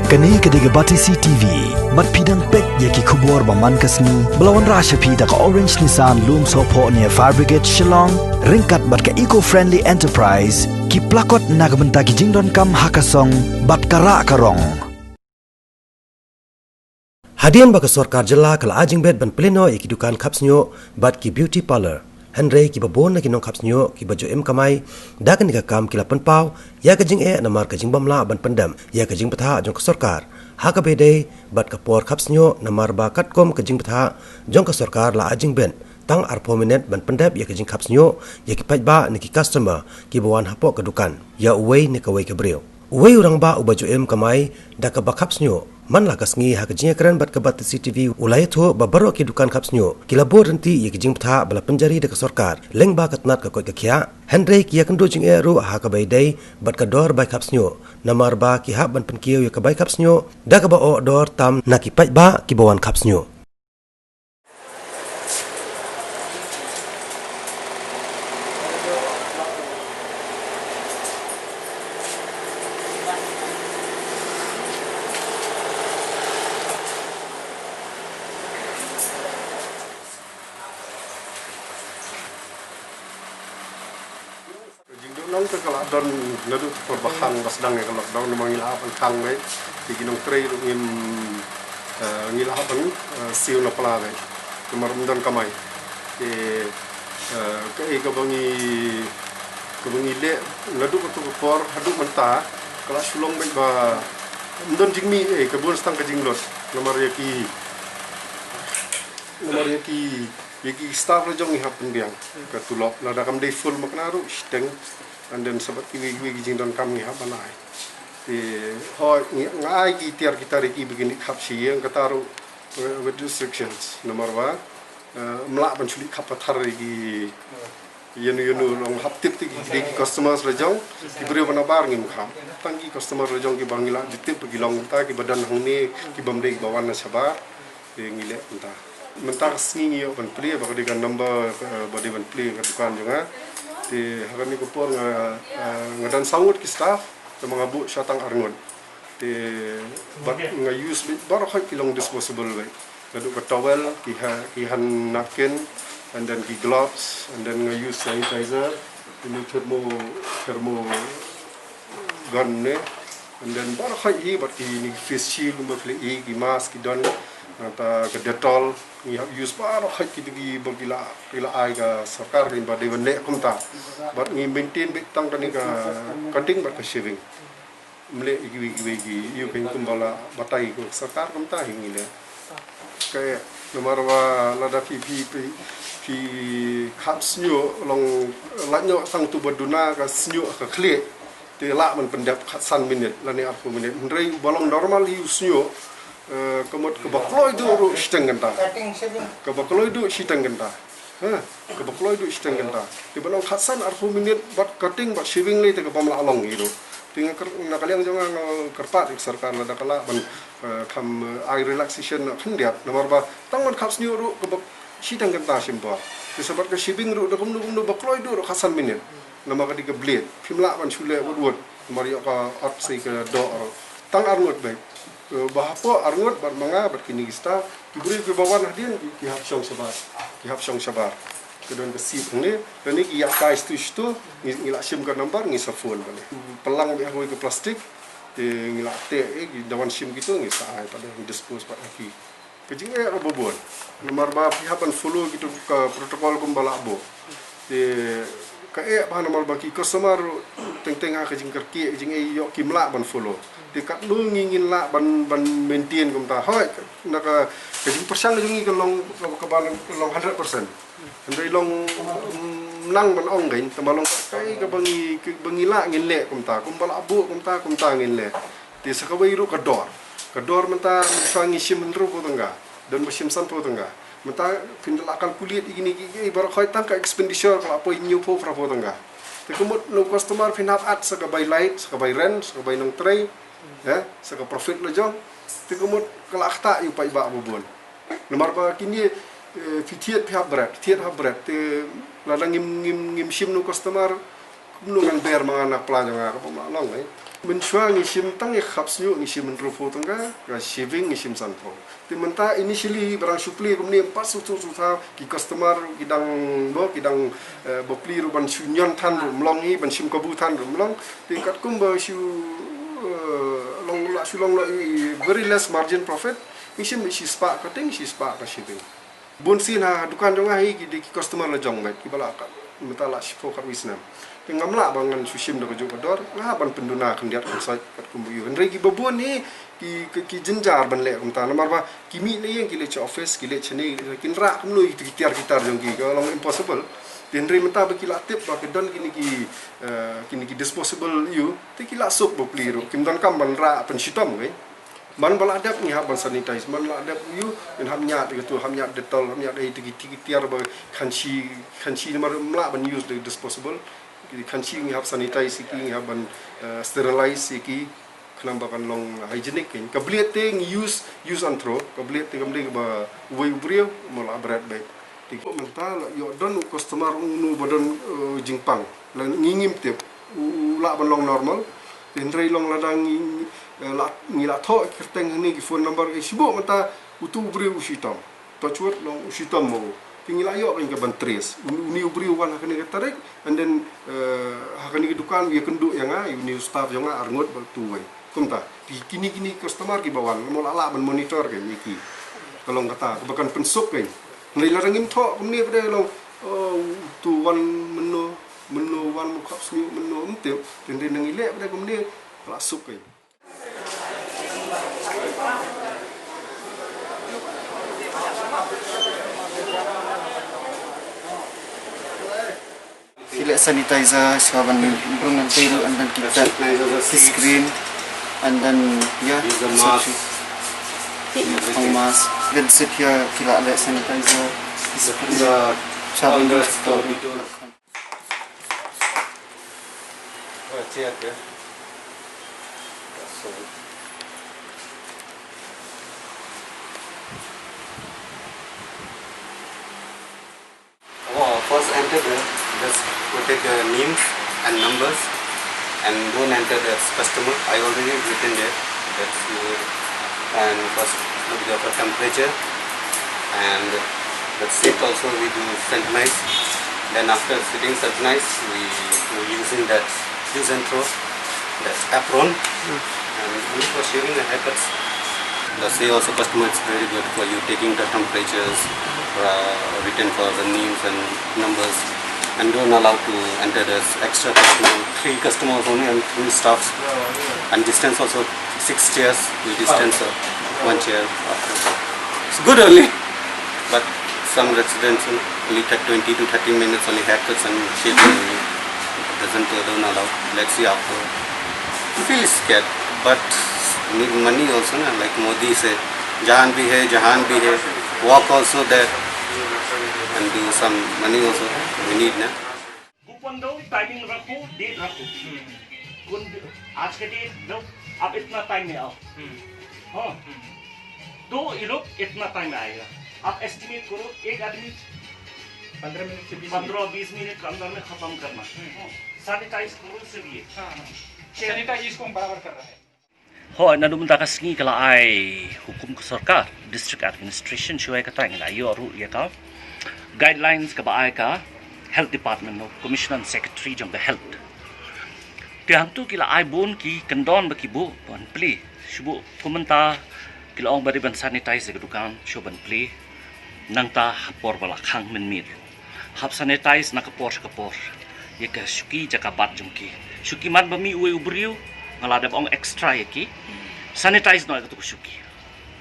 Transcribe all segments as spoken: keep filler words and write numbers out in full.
Kane ka dei ka Batesi T V. Bad phi dang peit ïa ki khubor ba man ka sngi ba la wanrah sha phi da ka Orange Nissan Lumsohphoh near Fire Brigade Shillong, ryngkat bad ka Eco Friendly Enterprise, ki plakot na ka bynta ki jingdonkam ha ka song bad ka rah ka rong. Hadien ba ka sorkar jylla ka la ai jingbit ban plie noh ïa ki dukan khap sniuh bad ki beauty parlour, hynrei kiba bun na ki nongkhap sniuh kiba ju im kamai da kane ka kam ki la pynpaw ïa ka jingeh namar ka jingbym lah ban pyndep ïa ka jingbthah jong ka sorkar ha kaba ïadei bad ka por khap sniuh, namar ba katkum ka jingbthah jong ka sorkar la ai jingbit tang arphew minit ban pyndep ïa ka jingkhap sniuh ïa ki paidbah ne ki customer kiba wan hapoh ka dukan ïa uwei ne kawei ka briew. Uwei u rangbah uba ju im kamai da kaba khap sniuh man la ka sngi ha ka jingïakren bad ka Batesi T V u la ïathuh ba baroh ki dukan khap sniuh ki la bud ryntih ïa ki jingbthah ba la pynjari da ka sorkar lyngba ka tnat ka koit ka khiah, hynrei ki ïakynduh jingeh ruh ha kaba ïadei bad ka dor bai khap sniuh, namar ba ki hap ban pynkiew ïa ka bai khap sniuh da kaba oh dor tam na ki paidbah kiba wan khap sniuh. Ka jingduhnong te ka la don naduh ka por ba khang, ba sdang ïa ka lockdown, namar ngi la hap ban khang beit. Te ki nongtrei ruh ngim, eh, ngi la hap ban, eh, siew na pla beit namar ym don kamai. Te, eh, kaei kaba ngi, kaba ngi leh naduh kato ka por haduh mynta ka la shu long beit ba ym don jingmih, eh, ka bun sa tang ka jinglut namar ïa ki, namar ïa ki, ïa ki staff la jong ngi hap pynbiang ka tulop, lada kam dei full makna ruh shiteng, and then sa bad kiwei kiwei ki jingdonkam ngi hap ban ai. Te hooid, ngi, nga ai ki tiar ki tar ïa ki ba kin ïa khap shi ïing, kata ruh, eh, with restrictions, namar ba, eh, ym lah ban shu leit khap pathar ïa ki ïano ïano, long hap tip te ki dei ki customers la jong, ki briew ba nabar ngim khap. Tang ki customers la jong kiba ngi lah ju tip ba ki long mynta, kiba don hangne, ki bym dei kiba wan na shabar. Te ngi leh mynta. Mynta ka sngi ngi ïoh ban plie ba ka dei ka number, eh, ba dei ban plie ka dukan jong nga. Te ha kane ka por nga, eh, nga don saw ngut ki staff, te ma nga buh sha tang ar ngut. Te bad nga use beit baroh khoit ki long disposable beit. Naduh ka towel, ki ha, ki hand napkin, and then ki gloves, and then nga use sanitizer, ini thermo, thermo gun ne, and then baroh khoit hi bad kine ki face shield kumba phi la i, ki mask ki don, nangta ka Dettol, ngi hap use baroh khoit kito kiba ki la, ki la ai ka sorkar, kine ba dei ban leh kumta. Bad ngi maintain beit tang kane ka cutting bad ka shaving. Ym leh ïa kiwei kiwei ki, ïa kiwei kumba la batai ka sorkar kumta hi ngi leh. Ka, namar ba lada phi, phi, phi, phi khap sniuh long, lait noh tang uto ba duna ka sniuh ha ka khlieh, te lah ban pyndep khatsan minit lane arphew minit. Hynrei uba long normal hi u sniuh, eh, ka mut kaba kloi duh ruh shiteng kynta. Kaba kloi duh shiteng kynta. Ha, kaba kloi duh shiteng kynta. Te ban ong khatsan arphew minit bad cutting bad shaving lei te ka bym lah long hi ruh. Te nga kyr-, na ka liang jong nga nga kyrpad ïa ka sorkar lada ka lah ban, eh, kham, eh, ai relaxation na khyndiat. Namar ba tang ban khap sniuh ruh kaba shiteng kynta shim bor. Te sa bad ka shaving ruh da kumno kumno ba kloi duh ruh khatsan minit. Namar ka dei ka blade, phim lah ban shu leh wut wut. Namar ïoh ka ot sei ka doh ruh. Tang ar ngut beit. Eh, ba hapoh ar ngut bad ma nga bad kine ki staff, ki briew kiba wan hadien ki, ki hap shong shabar. Ki hap shong shabar. Ka don ka seat hangne, lane ki ïaid kai shatu shatu, ngi, ngi lah shim ka number, ngi sa phone bad. Pynlang beit ha kawei ka plastik, te ngi lah teh, eh, ki da wan shim kito, ngi sa ai pat, ngi dispose pat ha ki. Ka jingeh ruh ba bun. Namar ba phi hap ban follow kito ka protocol kumba lah buh. Te ka eh ba namar ba ki customer ruh teng teng ha ka jingkyrkieh, ka jingeh ïoh kim lah ban follow. Te katno ngi ngin lah ban, ban maintain kumta. Hooid, na ka, ka jingpyrshang jong ngi ka long, ka, kaba long hundred percent. Hynrei long, mm, nang ban ong kein, tangba long kaei kaba ngi, kaba ngi lah ngin leh kumta, kumba lah buh kumta, kumta ngin leh. Te sa kawei ruh ka dor. Ka dor mynta, mynta ngi shim hynriewphew tyngka, don ba shim sanphew tyngka. Mynta phin da lah calculate ïa kine kiei kiei baroh khoit tang ka expenditure ka lah poi hynñiewphew phraphew tyngka. Te ka mut na u customer phin hap add sa ka bai light, sa ka bai rent, sa ka bai nongtrei, eh, sa ka profit la jong. Te ka mut ka lah ktah ïa u paidbah ba bun. Namar ba kine, eh, phi thied phi hap bret, phi thied hap bret. Te lada ngim, ngim, ngim shim na u customer, kumno ngan ber ma nga na pla jong nga, ka bym lah long, eh. Mynshuwa ngi shim tang ïa ka khapsngiuh, ngi shim hynriewphew tyngka, ka shaving ngi shim sanphew. Te mynta initially ba dang shu plie kumne, ym pat shu shu shu thaw, ki customer ki dang, bo, ki dang, eh, ba plie ruh ban shu ñion than ruh ym long hi, ban shim kabu than ruh ym long. Te katkum ba shu, eh, long la shu long la i very less margin profit, ngi shim shispah ka cutting, shispah ka shaving. Bun sien ha dukan jong nga hi ki dei ki customer la jong beit, kiba la kat, mynta la shiphew khatwei snem. Te ngam lah ba ngan shu shim da kajuh ka dor, nga hap ban pynduna khyndiat khynsoit katkum ba ïoh. Hynrei kiba bun hi ki, ki, ki jynjar ban leh kumta, namar ba ki mih na ïing, ki leit sha office, ki leit shane, ki leit shane, kin rah kumno ïa ki tiar ki tar jong ki, ka long impossible. Te hynrei mynta ba ki la tip ba ka don kine ki, eh, kine ki disposable ïoh, te ki la suk ba plie ruh, kim donkam ban rah pynshitom, eh. Man ba la dep ngi hap ban sanitize, man la dep ïoh, ngin hap ñiad ïa katu, hap ñiad Dettol, hap ñiad ïa katu ki, ki tiar ba khansi, khansi namar ym lah ban use the disposable. Ki khansi ngi hap sanitize ïa ki, ngi hap ban, eh, sterilize ïa ki, khnang ba kan long hygienic kein. Ka blade te ngi use, use and throw, ka blade te kam dei kaba uwei u briew, mo la bret beit. Te mynta la ïoh don u customer uno ba don, eh, jingpang. La ngi ngim tip u, u lah ban long normal. Te hynrei long lada ngi, eh, la, ngi la thoh kyrteng hangne ki phone number ki, shibun mynta utu u briew u shitom. Touch wood, long u shitom mo. Te ngi la ïoh kein ka ban trace. Uni, uni u briew u wan ha kane ka tarik, and then, eh, ha kane ka dukan u ïakynduh ïa nga, uni u staff jong nga arngut bad utu uwei. Kumta, ki, kine, kine customer kiba wan, mo la lah ban monitor kein ïa ki. Ka long kata kaba kan pynsuk kein. Hynrei lada ngim thoh kumne pat, long, oh, utu wan mynno, mynno wan, mo khapsngiuh mynno, ym tip. Te hynrei nang ïaleh pat kumne, la suk kein. Ki leh sanitizer, shuwa ban rung nangtei ruh, and then ki tat ki screen, and then, yeah, use the mask. Use the mask. Then sit here, ki la leh sanitizer, ki screen. Shuwa ban rung nangtei. Oh, chair, yeah. So, oh, first enter the, just put it the names and numbers, and don't enter the customer. I already written there. That's, uh, and first look the temperature, and the seat also we do sanitize. Then after sitting sanitize, we, we using that use and throw, that apron, and only for shaving the haircuts. The say also customer is very good for you taking the temperatures, uh, written for the names and numbers, and don't allow to enter the extra customer, three customers only and three staffs. And distance also six chairs, we distance, uh, one chair. It's good only, but some residents, you know, only take twenty to thirty minutes only haircuts and shaving only. Doesn't, uh, don't allow. Let's see after. Feel scared, but need money also, na, like Modi say, "Jaan bhi hai, jahan bhi hai." Work also there, and do some money also we need, na. Coupon दो, टाइमिंग रखो, डेट रखो। कौन, आज का डेट दो, आप इतना टाइम में आओ। हाँ। तो ये लोग इतना टाइम में आएगा। आप एस्टिमेट करो, एक आदमी पंद्रह मिनट से बीस पंद्रह बीस मिनट के अंदर में खत्म करना। सैनिटाइज करो सिर्फ ये। हाँ, हाँ। सैनिटाइज इसको हम बराबर कर रहे हैं। Hooid, naduh mynta ka sngi ka la ai hukum ka sorkar, District Administration, shuwa ïa kata ngi la ïoh ruh ïa ka guidelines kaba ai ka Health Department, no, Commissioner and Secretary jong ka Health. Te hangtu ki la ai bun ki kyndon ba ki buh ban plie. Shu buh kum mynta ki la ong ba dei ban sanitize ïa ka dukan, shu ban plie. Nangta ha por ba la khang mynmiet ruh, hap sanitize na ka por sha ka por ïa ka shuki jaka bat jong ki. Shuki man ba mih uwei u briew, nga la dep ong extra ïa ki. Sanitize noh ïa katu ka shuki.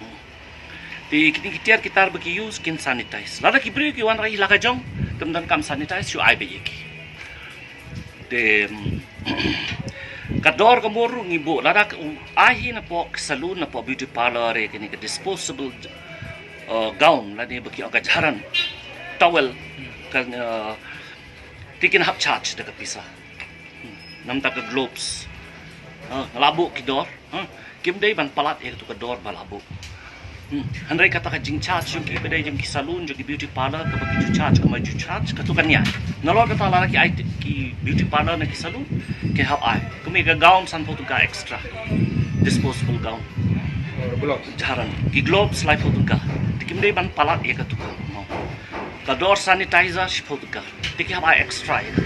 Hmm. Te kine ki tiar ki tar ba ki use kin sanitize. Lada ki briew ki wan ra ïa la ka jong, te ym donkam sanitize, shu ai beit ïa ki. Te, mm, ka dor ka mur ruh ngi buh, lada ka, u, ai hi na pok salon, na pok beauty parlor, eh, kine ka disposable, uh, gown, lane ba ki ong ka jharan towel, ka, uh, te kin hap charge da ka pisa. Hmm, namar ka gloves. Uh, nga la buh ki dor, uh, kim dei ban palat ïa katu ka dor ba la buh. Hmm. Hynrei kata ka jingcharge jong ki, ba dei jong ki salon, jong ki beauty parlour, kaba ki ju charge, kaba ju charge, katu kan ïai. Nalor kata lada ki ai ki beauty parlour na ki salon, ki hap ai. Kum ïa ka gown sanphew tyngka extra. Disposable gown. Gloves. Jharang. Ki gloves laiphew tyngka. Te kim dei ban palat ïa katu ka. Ka dor sanitizer shiphew tyngka. Te ki hap ai extra ïa ka.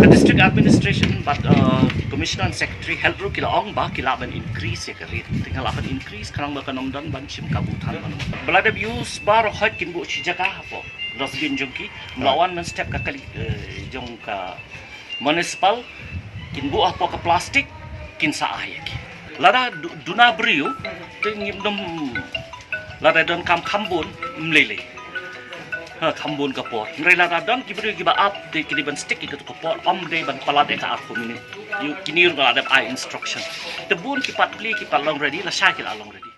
Ka district administration bad, uh, commissioner and secretary health ruh ki la ong ba ki lah ban increase ïa ka rate. Te nga lah ban increase khnang ba kan ym don ban shim kabu than ban. Ba la dep use baroh hoi kin buh shi jaka hapoh dustbin jong ki. Ba la wan mynstep ka kali, eh, jong ka municipal, kin buh hapoh ka plastik, kin sa ai ïa ki. Lada du-, duna briew, te ngim dum, lada don kam khambun, ym lei lei. Ha, khambun ka por. Hynrei lada don ki briew kiba ap, te ki dei ban stick ïa katu ka por, ym dei ban palat ïa ka arphew minit. Ïa kine ruh la dep ai instruction. Te bun ki pat plie, ki pat long ready, lashai ki la long ready.